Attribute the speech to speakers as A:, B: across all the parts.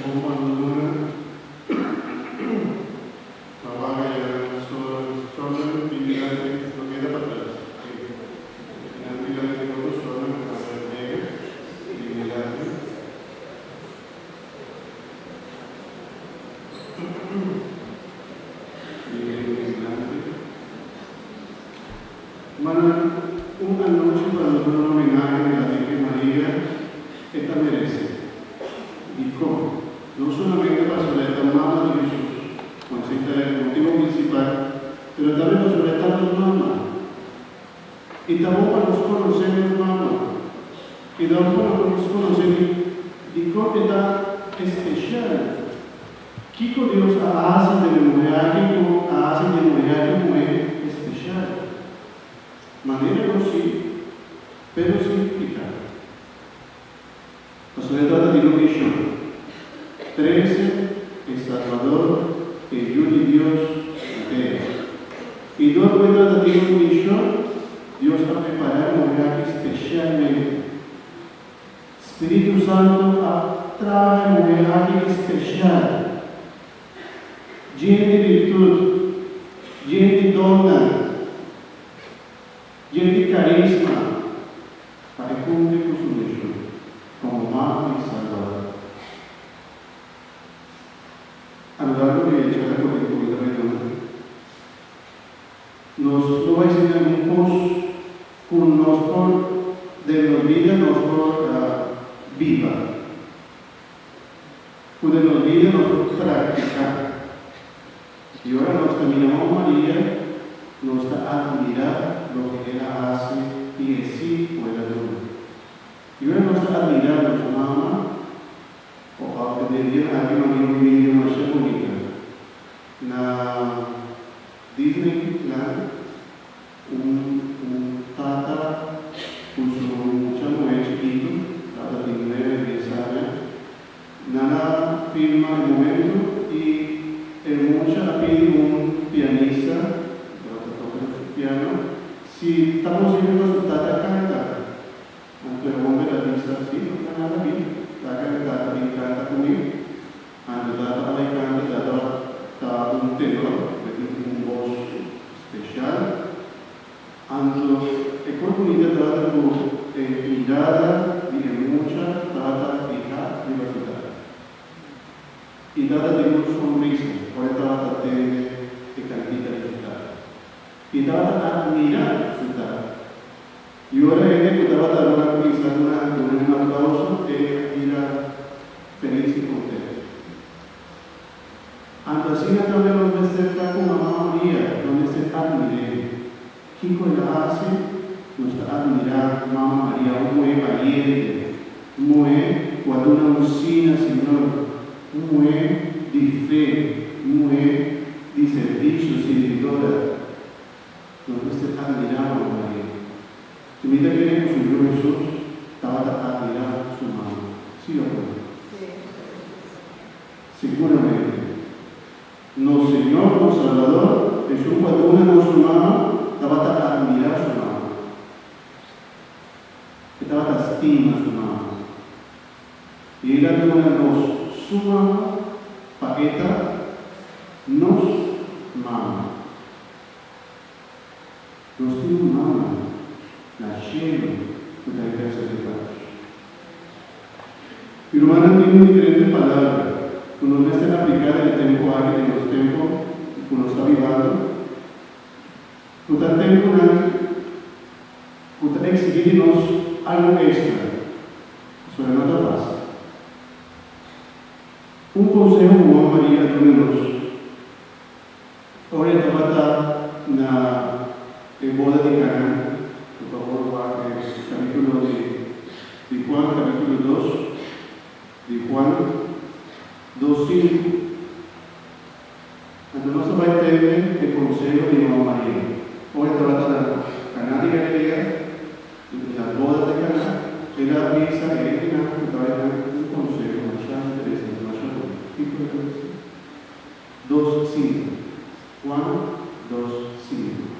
A: Bon pa nos duna pa wak aya sonan bin dilanti no keda patras. Nan dilanti otro sonan ku nan ta nega bin dilanti. Bin dilanti. Mana un anochi pa nos duna un homenahe na la Virgen Maria e ta merece. Dicon? No solamente pasobra e ta mama di Jesus, cu esey ta e motibo principal, pero tambe pasobra e ta nos mama. Y ta bon pa nos conoce nos mama. Y ta bon pa nos conoce di dicon e ta especial. Kiko Dios a hasi den e muhé aki ku a hasi di e muhé aki un muhé espesial? Manera nos si, pero sin piká. Pasobra e trata di un mishon, trese e Salbador, e Yu di Dios, na tera. I dor ku e trata di un mishon, Dios a prepará e muhé aki spesialmente. Spiritu Santu a traha e muhé aki especial, jen di virtud, jen di donnan, jen di carisma, pa e cumpli cu su mision como Mama di Salvador. A lo largo di e charla cu mi ta bay duna, Nos lo bai siña algun kos ku nos por den nos bida nos por biba, ku den nos bida nos por praktiká. I ora nos ta mira Mama Maria, nos ta atmirá loke el a hasi i e sí ku el a duna. I ora nos ta atmirá nos mama, o aunke den dia aki mi a mira un video masha bunita na. Disneyland, un un tata ku su mucha muhé chikitu, tata di nuebe, dies aña, nan a filma e momentu i e mucha a pidi un pianista, ku tabata toka su piano, si ta posibel pa su tata kanta. Anto e homber a bisa, Si, no ta nada bin, laga e tata bin kanta ku mi. Anto tata a bai canta, tata ta un tenor, e tin un bos special. Anto e cor bunita tabata cu e mirada di e mucha tabata fiha riba su tata. Y tata tin un sonrisa ora e tabata tende e cantica di su tata. Y tabata admira su tata. Y ora hende cu tabata rond a cuminsa duna duna un aplauso, e a bira feliz y contento. Anto asina tambe nos mester ta cu Mama Maria, nos mester admir'é. Kico el a haci? Nos ta admira Mama Maria, un muhé baliente, un muhé cu a duna un sí na Señor, un muhé di fe, un muhé di servicio, sirbidora. Nos mester admirá Mama Maria. Si mi ta kere ku su Yu Hesus tabata admirá su mama, sí òf no? Siguramente. Nos Señor, nos Salbador, esun ku a duna nos su mama, tabata admirá su mama. E tabata stima su mama. I el a duna nos su mama pa e ta nos mama. Nos tin un mama na shelu ku ta intersedé pa nos. Mi rumannan, tin un diferente palabra ku nos mester apliká den e tempu aki, den nos tempu ku nos ta bibando, ku ta tempunan ku ta eksigí di nos algu ekstra, pasobra no ta fásil. Un konseho ku Mama Maria a duna nos. Ora e tabata na e boda di Caná, por favor wak e capítulo di di Juan capítulo dos, di Juan dos sinku. Anto nos ta bai tende e conseho di Mama Maria. Ora e tabata na Caná di Galilea, na boda di Caná, el a bisa e hendenan cu tabata einan un conseho masha interesante, masha bon. Kico el a bisa? Dos sinku. Juan dos sinku.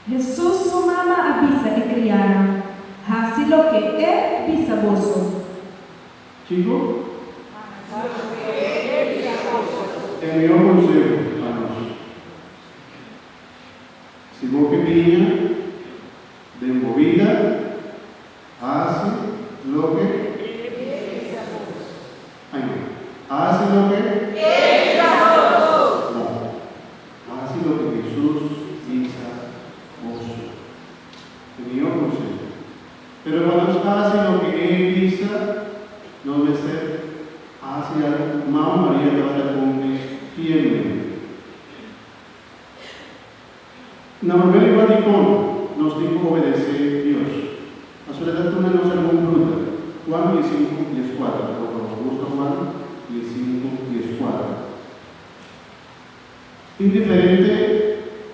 B: Hesus su mama a bisa e kriánan, Hasi loke e bisa boso.
A: Kiko? E mihó konseho pa nos, Si bo ke biña den bo bida, hasi loke Ai no. Hasi loke Bon. Hasi loke Hesus bisa boso. E mihó konseho. Pero pa nos hasi loke E bisa, nos mester hasi algu ku Mama Maria tabata kumpli fielmente. Na promé lugar dikon nos tin ku obedesé Dios? Pasobra e ta tuma nos algun fruta. Juan diesinku dieskuater, Por favor, buska Juan diesinku dieskuater. Tin diferente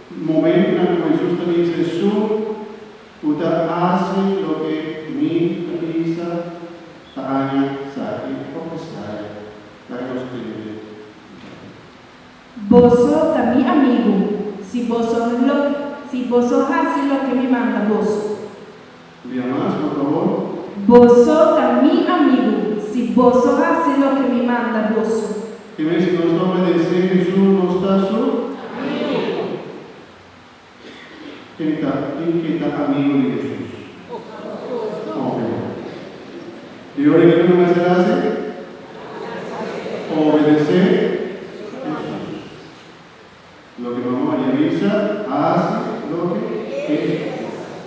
A: momentunan ku Hesus ta bisa esun ku ta hasi loke mi ta bisa ta haña esaki òf esaya. Laga nos tende esaki.
B: Boso ta mi amigu si boso si boso hasi loke mi manda boso.
A: Un bia mas, por fabor.
B: Boso ta mi amigu si boso hasi loke mi manda boso.
A: Ke mes si nos ta obedesé Hesus, nos ta su
B: amigu.
A: Ken ta, ken ke ta amigu di Hesus? Obvio. I ora kiko no mester hasi? Obedesé Hesus. Loke Mama Maria bisa, hasi loke e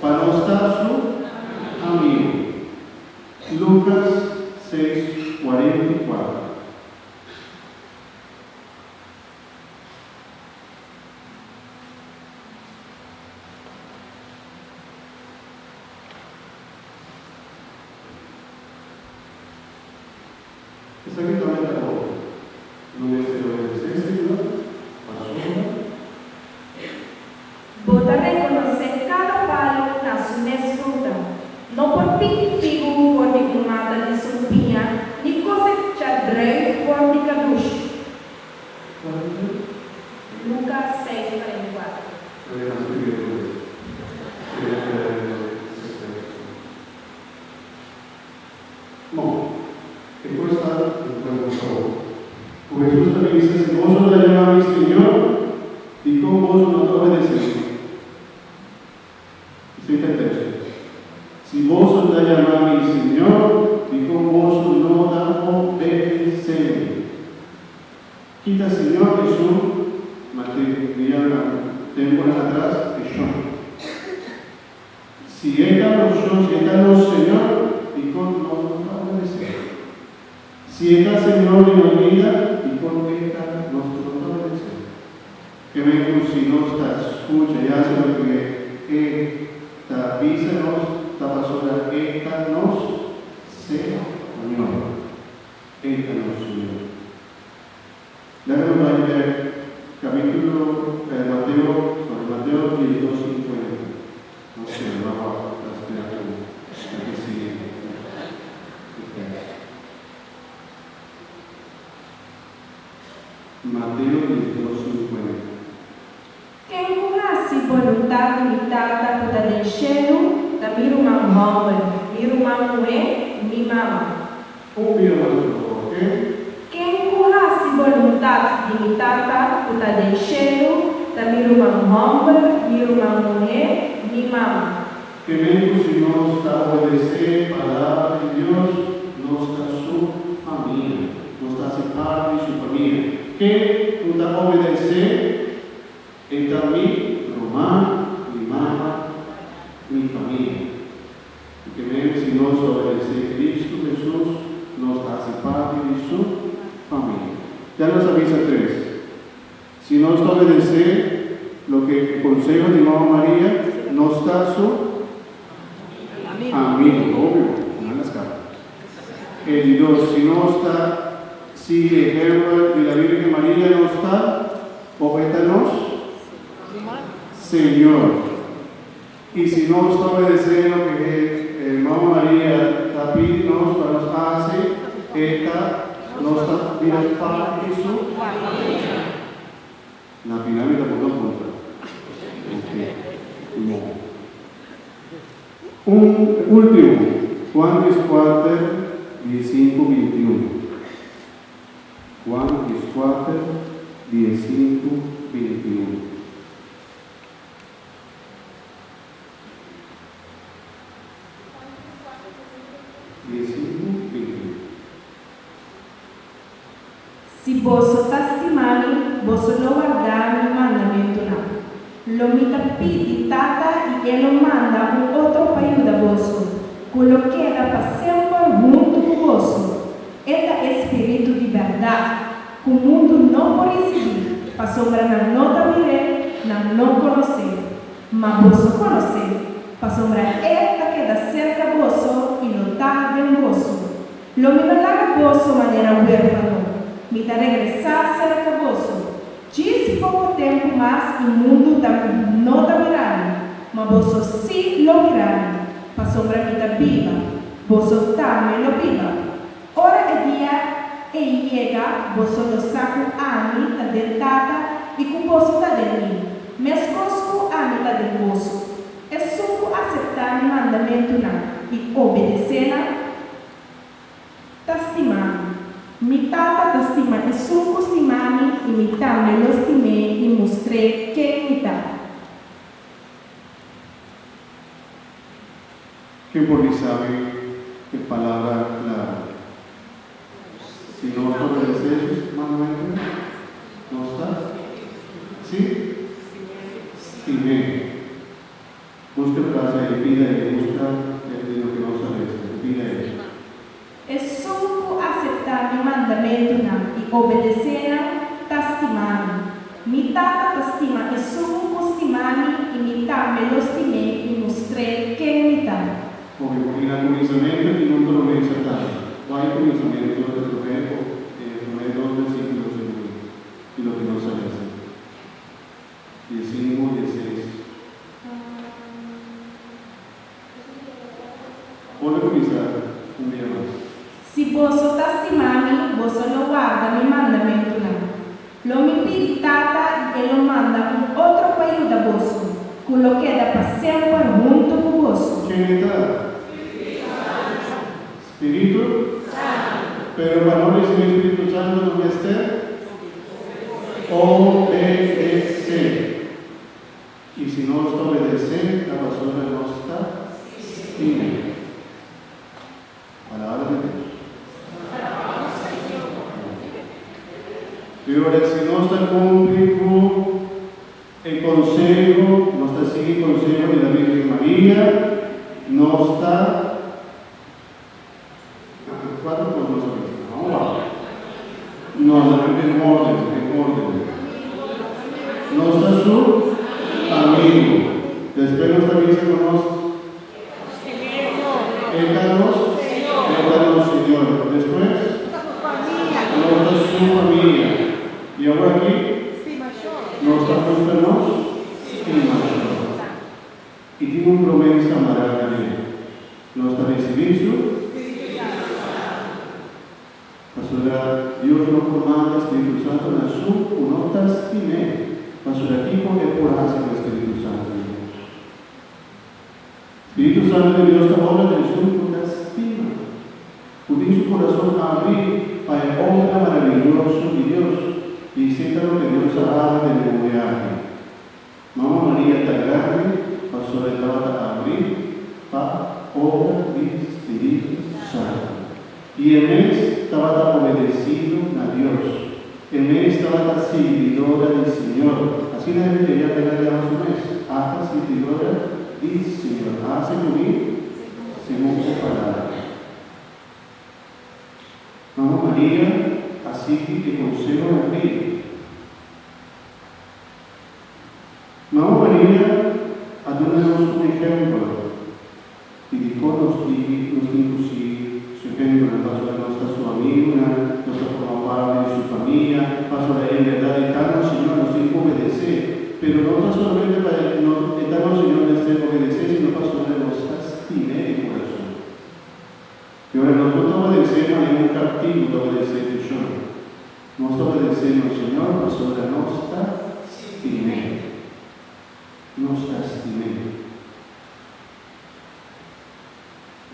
A: pa nos ta su amigu. Lukas seis, 44. Esaki tambe ta bon. No mester obedesé Señor pasobra.
B: Bo ta rekonosé kada palu na su mes fruta. No por piki figu for di un mata di sumpiña ni kosechá druif for di kadushi. Lukas seis, 44.
A: Bon, e kos ta den kurason. Ku Hesus ta bisa, Si boso ta yama mi Señor, dikon boso no ta obedesé mi? Esei ta e teksto. Si boso ta yama mi Señor, dikon boso no ta obedesé mi? Kita Señor Hesus mate dianan tempunan atras e shon. Si e ta nos Shon, si e ta nos Señor, dikon nos no ta obedesé? Si e ta Señor di nos bida, dikon e ta nos no ta obedesé? Ke men ku si nos ta skucha i hasi loke e ta bisa nos, ta pasobra e ta nos Señor. E ta nos Señor. Laga nos bai bek capítulo Mateo, sorry, Mateo diesdos cincuenta. No sé, lo a ta spera cu ta ke sigui e tekst. Mateo diesdos cincuenta.
B: Ken ku hasi boluntat di mi Tata ku ta den shelu ta mi ruman hòmber, mi ruman muhé i mi mama.
A: Un bia mas por favor, ken?
B: Ken ku hasi boluntat di mi Tata ku ta den shelu ta mi ruman hòmber, mi ruman muhé, mi mama.
A: Ke men ku si nos ta obedesé Palabra di Dios, nos ta su famia. Nos ta hasi parti di su famia. Ken ku ta obedesé, e ta mi ruman, mi mama, mi famia. I ke men si nos ta obedesé Kristu Hesus, nos ta hasi parti di su famia. Ya nos a bisa tres. Si nos ta obedesé loke e konseho di Mama Maria, nos ta su amigu. Obvio, no a skapa. E di dos, si nos ta sigui ehempel di la Virgen Maria, nos ta of e ta nos Señor. I si nos ta obedesé loke e Mama Maria ta pidi nos pa nos hasi, e ta nos ta bira parti di su familia. Na final mi ta por ta puntra. Ok. No. Un ultimo, Juan dieskuater, diesinku, bintiun. Juan dieskuater.
B: Si boso ta stima mi, boso lo warda mi mandamentunan. Lo mi ta pidi Tata i e lo manda un otro pa yuda boso, ku lo keda pa semper huntu ku boso. E ta e spiritu di bèrdat, ku mundu no por risibí, pasobra nan no ta mir'é, nan no konos'é. Ma boso konos'é, pasobra e ta keda serka boso i lo ta den boso. Lo mi no laga boso manera huérfano, mi ta regresá serka boso. Djis poko tempu mas i mundu ta no ta mira mi, ma boso sí lo mira mi, pasobra mi ta biba, boso tambe lo biba. Ora e dia ei yega, boso lo sa ku ami ta den Tata i ku boso ta den mi, meskos ku ami ta den boso. Esun ku aseptá mi mandamentunan i obedesé nan, ta stima mi. Mi Tata ta stima esun ku stima mi, i mi tambe lo stim'é i mustr'é ken mi ta.
A: Ken por bisa mi e palabra klaro? Si nos ta obedesé su mandamentunan, nos ta, sí, stim'é. Buska e frase ei, pida ei, buska e di loke nos ta lesa, i pida ei.
B: Esun ku aseptá mi mandamentunan i obedesé nan, ta stima mi. Mi Tata ta stima esun ku stima mi, i mi tambe lo stim'é i mustr'é ken mi ta.
A: Oke, bo i na kuminsamentu tin un promesa tambe. Kua e kuminsamentu e promé of e promé dos versíkulos di loke nos a lesa? Diesinku, dieseis. Por a kuminsá un bia mas.
B: Si boso ta stima mi, boso lo warda mi mandamentunan. Lo mi pidi Tata i e lo manda un otro pa yuda boso, ku lo keda pa semper huntu ku boso.
A: Ken e ta? Spiritu Santu. Pero pa no risibí Spiritu Santu nos mester obedesé. I si nos ta obedesé, ta pasobra nos ta stim'é. Palabra di Dios. I ora si nos ta kumpli ku e konseho, nos ta sigui konseho di la Virgen Maria, nos ta. Cuatro cos nos a bisa. Vamos wak. No, no, en orden, en orden. Nos ta su amigo. Despues nos ta bisa cu nos E ta nos E ta nos Señor. Despues nos ta su familia. Y awor aki nos ta mustra nos stimacion. I tin un promesa mará na dje. Nos ta risibí su. Pasobra Dios no por manda Spiritu Santu na esun ku no ta stim'é, pasobra kiko e por hasi ku e Spiritu Santu di Dios? Spiritu Santu di Dios ta obra den esun ku ta stima, ku tin su kurason abrí pa e obra maraviyoso di Dios, i esei ta loke Dios a hasi den e muhé aki. Mama Maria ta grandi pasobra e tabata abrí pa obra di Spiritu Santu. I e mes tabata obedesido na Dios. E mes tabata sirbidora di Señor. Asina ella el a yama su mes, Ata sirbidora di Señor. Hasi ku mi segun bo palabra. Mama Maria a sigui e konseho ei. Mama Maria a duna nos un ehempel di dikon nos digi nos tin ku sigui su ehempelnan, pasobra nos ta su amigunan, nos ta forma parti di su famia, pasobra en bèrdat e ta nos Señor, nos tin ku obedesé. Pero no ta solamente pa e no e ta nos Señor mester obedesé, sino pasobra nos ta stim'é di kurason. I ora nos no ta obedesé manera un kaptibu ta obedesé su shon. Nos ta obedesé nos Señor pasobra nos ta stim'é. Nos ta stim'é.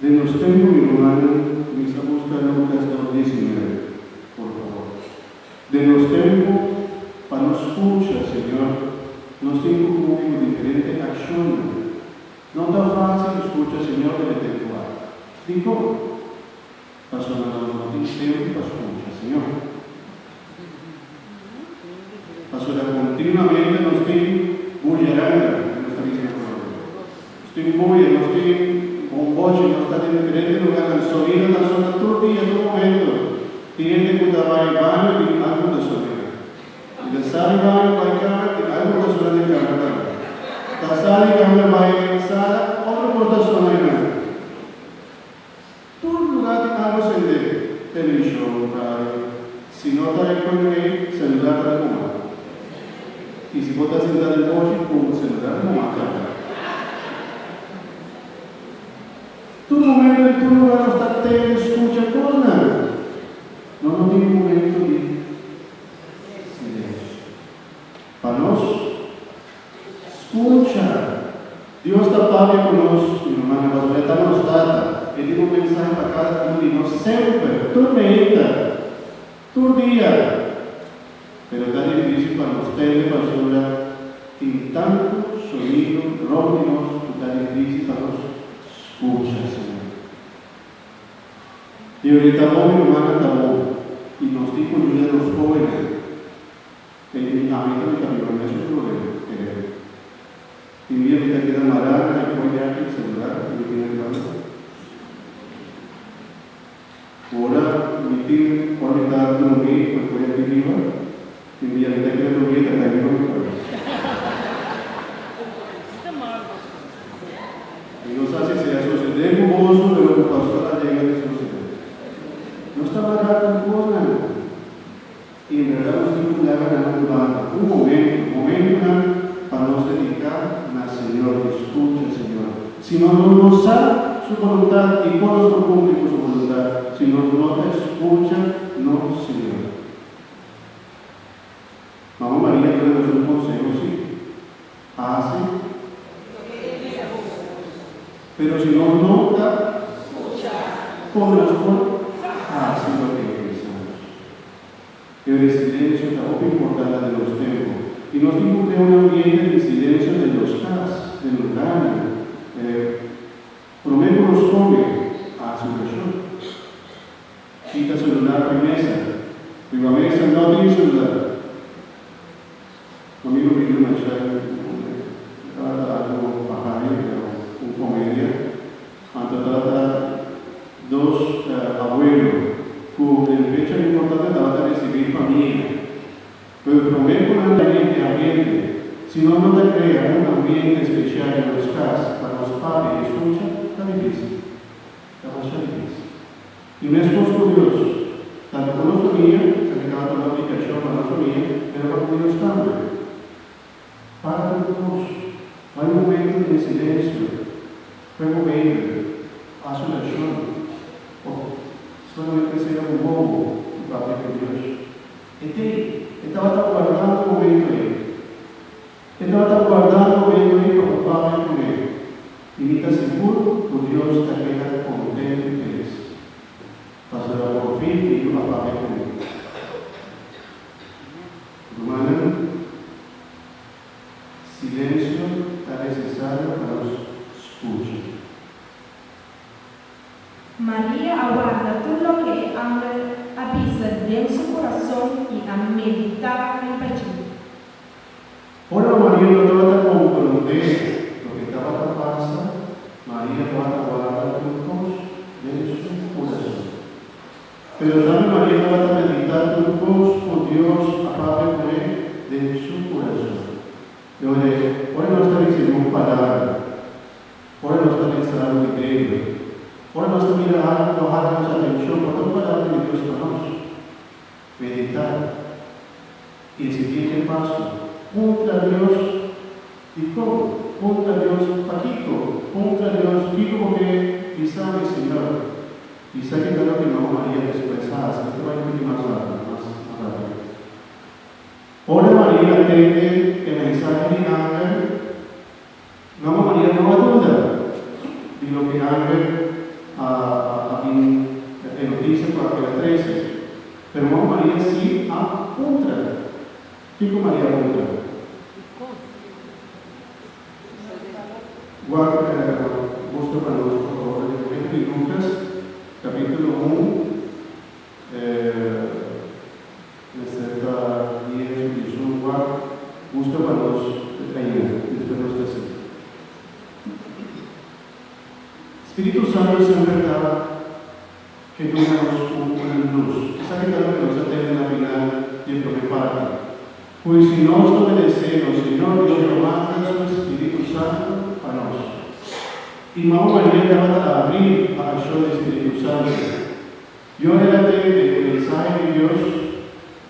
A: Den nos tempu, mi rumannan, kuminsá buska Lukas dos diesinuebe, por fabor. Den nos tempu, pa nos skucha Señor, nos tin ku kumpli ku diferente akshonnan. No ta fásil skucha Señor den e tempu aki. Dikon? Pasobra nos no tin tempu pa skucha Señor. Continuamente nos tin bulleranga, nos ta bisa na Colombia. Nos tin bulla, nos tin bombochi, nos ta den diferente lugarnan, sonido ta sona tur dia, tur momento. Tin hende ku ta bai baño, tin algu ta sona. I ta sali baño bai kamer, tin algu ta sona den kamer tambe. Ta sali kamer bai sala, otro kos ta sona einan. Tur lugá tin algu sendé, televishon, radio, si no ta e koe ei, selular ta di muma. I si bo ta sintá den bochi, ku selular di muma tambe. Tur momento i tur lugá nos ta tende, skucha kosnan. No no tin momento di silensio. Pa nos skucha. Dios ta papia ku nos, mi rumannan, pasobra e ta nos Tata. E tin un mensahe pa kada un di nos semper, tur meinta, tur dia. Pero ta difísil pa nos tende pasobra tin tantu sonido rònt di nos ku ta difísil pa nos skucha Señor. I ora e ta bon, mi rumannan, ta bon. I nos tin ku yuda nos hóbennan. E mi ami ta mi ta biba mesun problema, kerebe. Tin dia mi ta keda mará na e koi aki di celular ku mi tin na kama. Ora mi tin, ora mi ta drumi ku e koi aki riba, tin dia mi ta keda drumi e ta kai riba mi kabes. Mi no sa si esei a sosodé ku boso, pero ku pastor a yega di sosodé. Nos ta mará ku kosnan. I en bèrdat nos tin ku laga nan un banda un momentu, momentunan pa nos dediká na Señor i skucha Señor. Si nos no no sa Su boluntat i kon nos por kumpli ku Su boluntat si nos no ta skucha nos Señor? Mama Maria duna nos un konseho si, Hasi Pero si nos no ta kon nos por hasi loke e bisa nos? Pero e silencio ta hopi importante den nos tempo y nos tin cu crea un ambiente di silencio den nos cas, den lugarnan. Prome cu nos come, haci oracion. Kita celular pa mesa. Riba mesa no tin celular. Amigo Billy Machel tabata algo pahari, pero un comedia. Anto tabata dos abuelo cu den fecha importante tabata ricibi famia. Pero prome cu nan ta limpia ambiente, si nos no ta crea un ambiente special den nos cas pa nos papia y escucha, ta dificil. Ta masha dificil. I meskos ku Dios, tantu ku nos famia, esaki tabata un aplikashon pa nos famia, pero pa ku Dios tambe. Para tur kos, bai un momentu den silensio, p'e bo Beibel, hasi orashon, òf solamente sera bo wowo i papia ku Dios. E t'ei, e tabata guardando e momentu ei. E tabata guardando e momentu ei pa bo papia kuné. I mi ta sigur ku Dios ta keda kontentu i felis, pasobra por fin mi yu a papia ku mi. Rumannan, silensio ta nesesario pa nos skucha.
B: Maria a warda tur loke e angel a bisa den su kurason i a meditá riba dje.
A: Ora Maria no tabata komprondé loke tabata pasa, Maria tabata warda tur kos den su kurason. Pero tambe Maria tabata meditá tur kos ku Dios a papia kuné den su kurason. E ora ei, ora nos ta risibí un palabra, ora nos ta lesa algu di Beibel, ora nos ta mira algu ku a hala nos atenshon, por ta un palabra di Dios pa nos. Meditá. I e siguiente paso, puntra Dios dikon, puntra Dios pakiko, puntra Dios kiko bo ke bisa mi, Señor. I esaki ta loke Mama Maria despues a hasi. Mi ta bai un piki mas rápido, mas mas rápido. Ora Maria a tende e mensahe di angel, Mama Maria no a duda di loke e angel a a bin e notisia ku a keda trese. Pero Mama Maria si a puntra. Kiko Maria a puntra? Wak buska pa nos por favor e Evangelio di Lucas capítulo un mester ta 10 o 11 wak. pa nos ainda, despues nos ta sigui. Spiritu Santu semper ta ke duna nos un lus. Esaki ta loke nos a tende na final di e promé parti. Pues si nos ta obedesé nos Señor, Dios lo manda su Spiritu Santu pa nos. I Mama Maria tabata abrí pa akshon di Spiritu Santu. Yo el a tende e mensahe di Dios,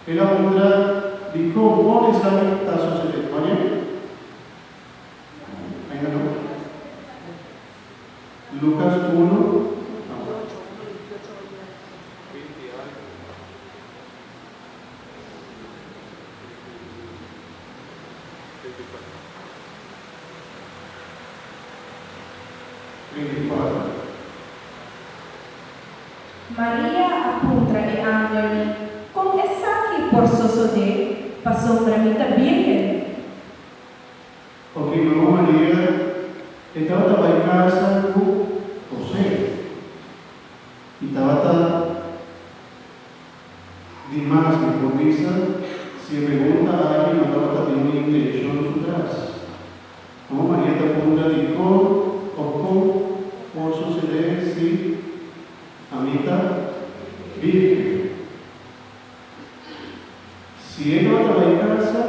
A: el a puntra dikon kon esaki ta sosodé. Maria? Ainda no? Lucas uno, 24.
B: Maria a puntra e angel, Kon esaki por sosodé, pasobra mi ta bírgen?
A: Ok, Mama Maria e tabata bai casa cu José y tabata di mas mi por bisa si e pregunta aki no tabata tin un intencion su tras. Mama Maria ta puntra dicon o con por sucede si ami ta virgen. Si e tabata bai casa,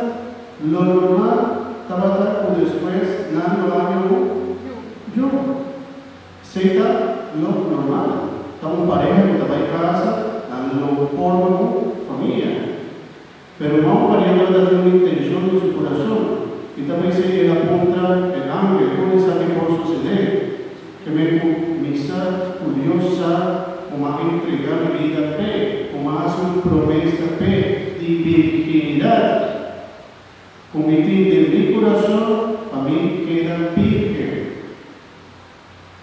A: lo normal tabata cu despues nan lo haña un yu. Esey ta lo normal. Ta un pareha cu ta bai casa, nan lo forma un famia. Pero Mama Maria tabata tin un intencion den su curason y ta pensey el a puntra e angel con esaki por sucede. Ke men ku mi sa ku Dios sa ku m'a entregá mi bida p'e, ku m'a hasi un promesa p'e di birginidat ku mi tin den mi kurason pa mi keda bírgen.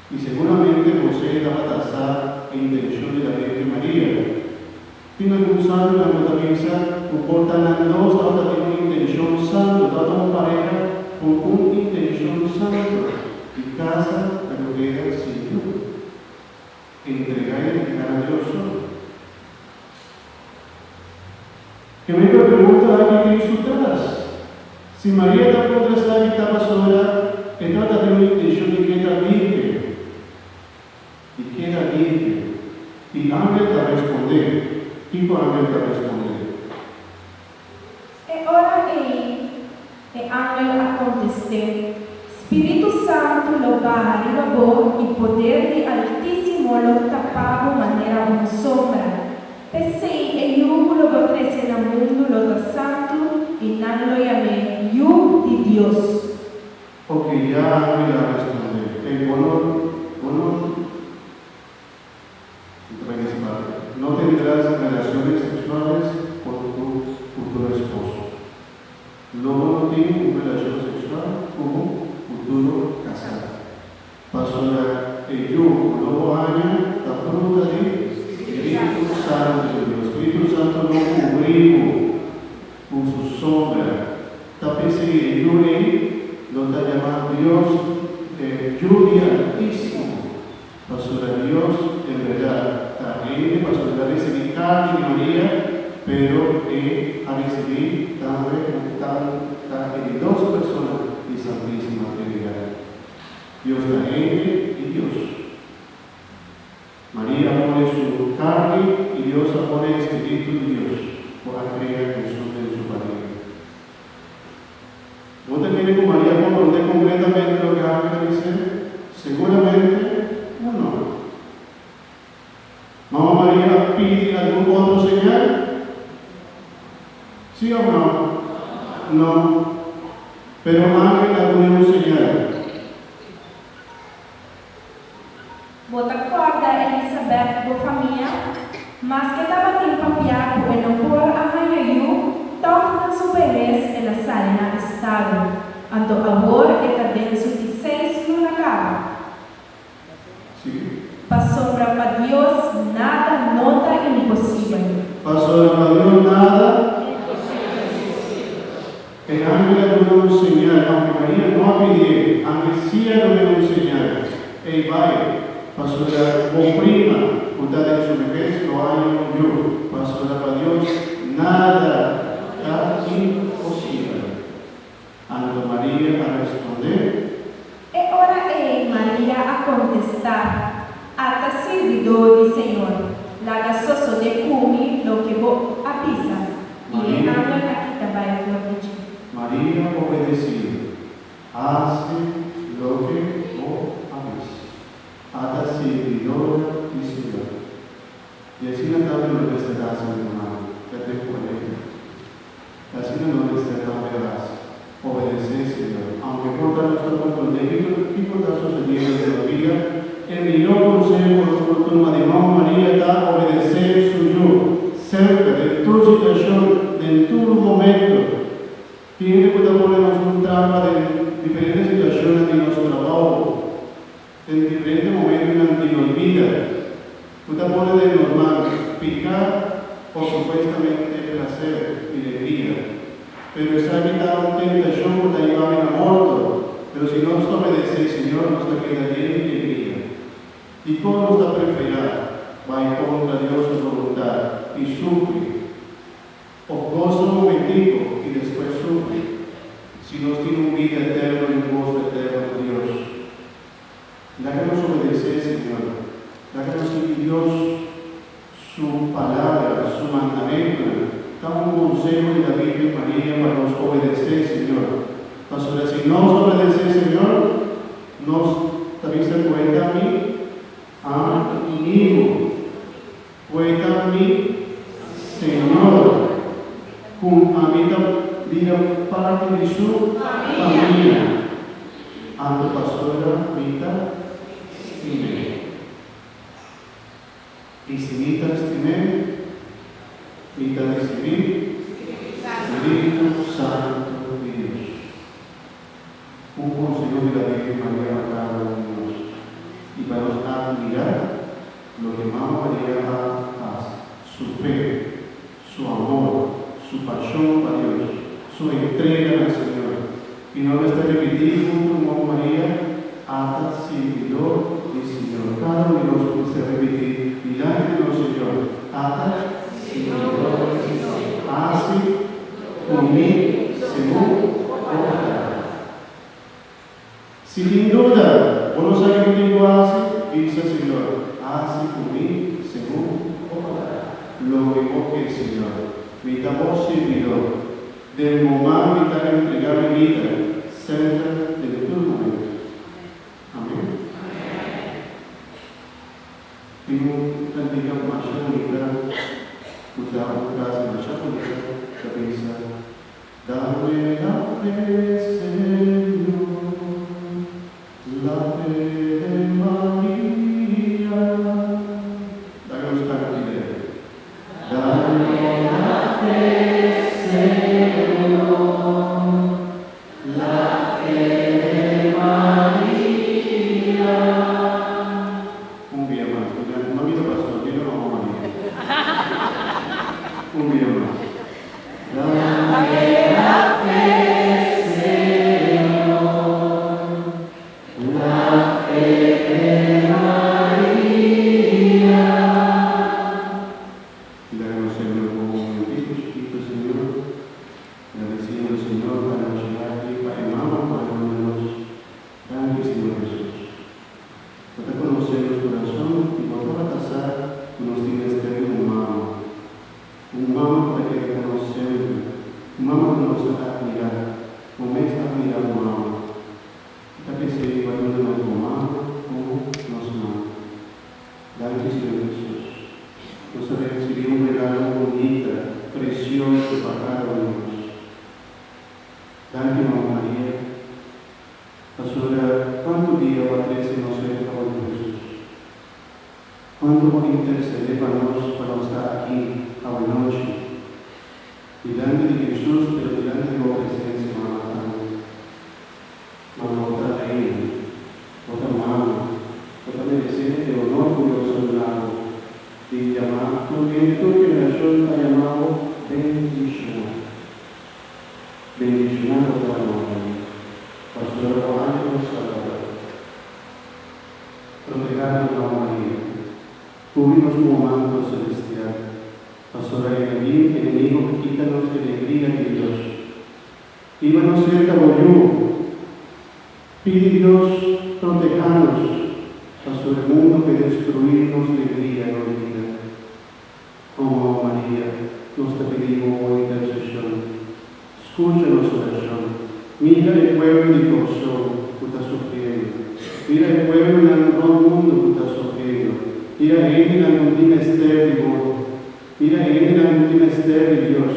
A: I seguramente José tabata sa e intenshon di la Bírgen Maria. Tin algun santunan ku ta bisa ku por ta nan dos tabata tin un intenshon santu, tabata un pareha ku un intenshon santu di kasa pero keda sin yu. Entregá i dediká na Dios so. Ke mi por pregunta aki tin su tras. Si Maria ta puntra esaki ta pasobra e tabata tin un intenshon di keda bírgen. I keda limpio. I angel ta respondé. Kiko angel ta respondé?
B: E ora ei e angel a kontest'é, Spiritu Santu lo baha riba bo i poder di Altísimo lo tapa bo manera un sombra. P'esei e yu ku lo bo trese na mundu lo ta santu i nan lo yam'é Yu di Dios.
A: Ok, ya mi a responde. Ey, bo no, bo no, mi ta bai den parti, no tendrás relaciones sexuales con tu futuro esposo. Lo bo no tin un relacion sexual cu bo futuro casá. Pasobra e yu cu lo bo haña ta fruta di Spiritu Santu di Dios. Spiritu Santu lo cubri bo cu su sombra. Ta p'esei e yu ei lo ta yamá Dios e Yu di Altísimo, pasobra Dios en berdad ta hende, pasobra el a ricibí carni di Maria, pero e a ricibí tambe un ta e di dos persona di Santísima Trinidad. Dios ta hende i Dios. Maria a pone su carni i Dios a pone e Spiritu di Dios cu a crea Jesus den su barriga. Bo ta kere cu Maria comprende completamente loke angel a bis'é? Seguramente cu no. Mama Maria a pidi algun otro señal? Sí of no? No. Pero angel a dun'é un señal.
B: Bo ta kòrda Elisabèt, bo famia? Maske tabatin papiá ku e no por a haña yu, tòg na su behes el a sali na estado. Anto awor e ta den su di seis luna kaba.
A: Sí.
B: Pasobra pa Dios nada no ta imposibel.
A: Pasobra pa Dios nada. E angel a duna un señal, aunke Maria no a pidié, angel sí a dun'é un señal, Ey bai, pasobra bo prima ku ta den su bebes lo haña un yu, pasobra pa Dios nada ta imposibel. Maria obedecido. Hasi loke bo a bisa. Ata sirbidora di Señor. I asina tambe no mester hasi, mi rumannan, ta tempu alegre. I asina no mester tambe hasi, obedesé Señor. Aunke por ta nos ta komprondé kiko kiko ta sosediendo den nos bida, e mihó konseho ku nos por tuma di Mama Maria ta obedesé su Yu, semper, den tur situashon, den tur momento. Tin hende ku ta pone nos un trampa den diferente situashonnan di nos trabou. Den diferente momentunan di nos bida, ku ta pone den nos man piká o supuestamente plaser i legria. Pero esaki ta un tentashon ku ta hiba mi na morto, pero si nos ta obedesé Señor nos ta keda yen di legria. Dikon nos ta preferá bai kontra Dios su boluntat i sufri òf gosa un momentiko i despues sufri, si nos tin un bida eterno i un goso eterno ku Dios? Laga nos obedesé Señor. Laga nos sigui Dios su Palabra, su mandamentunan. Ta un konseho di la Virgen Maria pa nos obedesé Señor. Pasobra si nos obedesé Señor, nos ta bisa ku e ta mi amigu, ku e ta mi Señor, ku ami ta bira parti di su famia. Anto pastora mi ta stim'é. I si mi ta stim'é, mi ta risibí Spiritu Santu di Dios. Un konseho di la Virgen Maria pa kada un di nos i pa nos admirá loke Mama Maria a hasi, su fe, su amor, su pashon pa Dios, su entrega na Señor. I nos mester ripití huntu ku Mama Maria, Ata sirbidor di Señor. Kada un di nos mester ripití dilanti di nos Señor, Ata sirbidor di Señor. Hasi ku mi segun bo palabra. Si tin duda, bo no sa kiko tin ku hasi, bisa Señor, Hasi ku mi segun bo palabra. Loke bo ke, Señor. Mi ta bo sirbidor. Den bo man mi ta entregá mi bida, semper den tur momento. Amen. Tin un kantika masha bunita ku ta un frase masha bunita ta bisa, Dame la fe, Señor, la fe de Maria. Laga nos kanta idea. Dame la fe, Señor, la fe de Maria. Un bia mas. No mira pastor, mira Mama Maria. Un bia mas. Dame la fe, Señor, la fe de Maria. Y laga nos Señor con un momentito chiquito, Señor, agradeciendo al Señor pa noche aki, pa e mama cu a duna nos. Danki, Señor Jesus. Bo ta conoce nos corazon y bo tabata sa cu nos tin mester di un mama. Un mama ku ta keda ku nos semper. Un mama ku nos ta atmirá. Bo mes atmirá bo mama. I ta p'esei bo a duna nos bo mama komo nos mama. Danki Señor Hesus. Nos a rensibí un regalo bunita, presioso pa kada un di nos. Danki Mama Maria. Pasobra kuantu dia bo a trese nos serka bo Yu Hesus. Cuanto bo intercede pa nos pa nos ta aki awe nochi, dilanti di Jesus pero dilanti di bo presencia mama tambe. Mama bo ta reina, bo ta mama, bo ta merece e honor cu Dios a duna bo di yama tur hende, tur generacion ta yama bo bendiciona. Bendiciona bo ta mama Maria, pasobra bo a haña nos Salvador. Protehá nos, Mama Maria. Kubri nos ku bo manto selestial, pasobra e enemigo ke kita nos e legria di Dios. Hiba nos serka bo Yu. Pidi Dios protehá nos, pasobra e mundu ke destruí nos legria, nos bida. O Mama Maria, nos ta pidi bo bo interseshon. Skucha nos orashon. Mira e pueblo di Kòrsou ku ta sufriendo. Mira e pueblonan rònt mundu ku ta sufriendo. Mira e hendenan ku tin mester di bo. Mira e hendenan ku tin mester di Dios.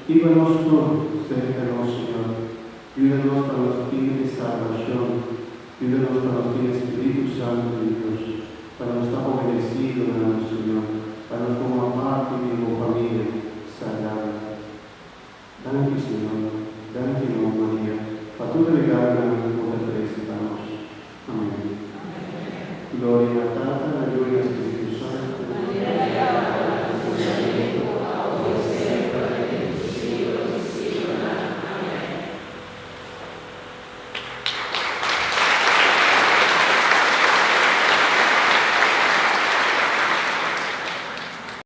A: Hiba nos tur serka nos, Señor. Yuda nos pa nos tin e salbashon. Yuda nos pa nos tin e Spiritu Santu di Dios. Pa nos ta obedesido na nos, Señor. Pa nos forma parti di bo famia.